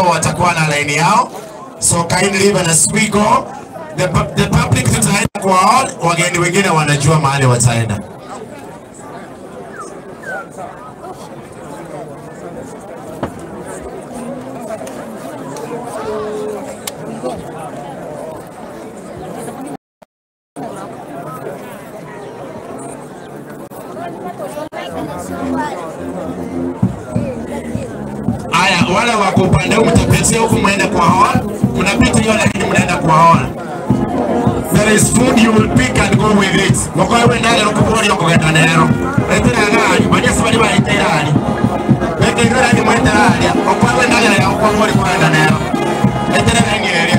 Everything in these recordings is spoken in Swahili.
Watakuwa na line yao. So kindly even as we go, the public tutaenda kwa all, wageni wengine wanajua mahali wataenda. Aya, wale wako upande huu mtapitia huku muende kwa hall. Mnapita hiyo lakini mnaenda kwa hall. There is food you will pick and go with it. Wakowe ndale rukubori okogenda nero. Etera gari, bali asibali baitera ali. Beke ngora ni mwetera ali. Okwawe ndale ya okubori kwenda nero. Etera ngeria.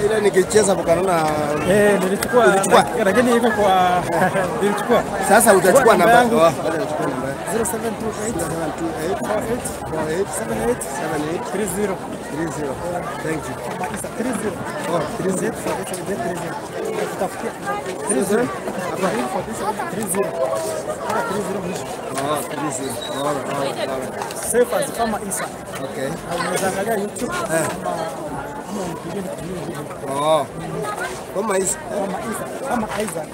Ile nikicheza bukanona nilichukua lakini iko kwa nilichukua. Sasa utachukua namba yangu. 0728 728 48 78 30 30. Thank you. 30. Oh, 30. 30. 30. 30. Oh, 30. All right. Safe as kama Isa. Okay. Unaweza angalia YouTube. Oh. Kama Isa. Kama Isa. Kama Isaac.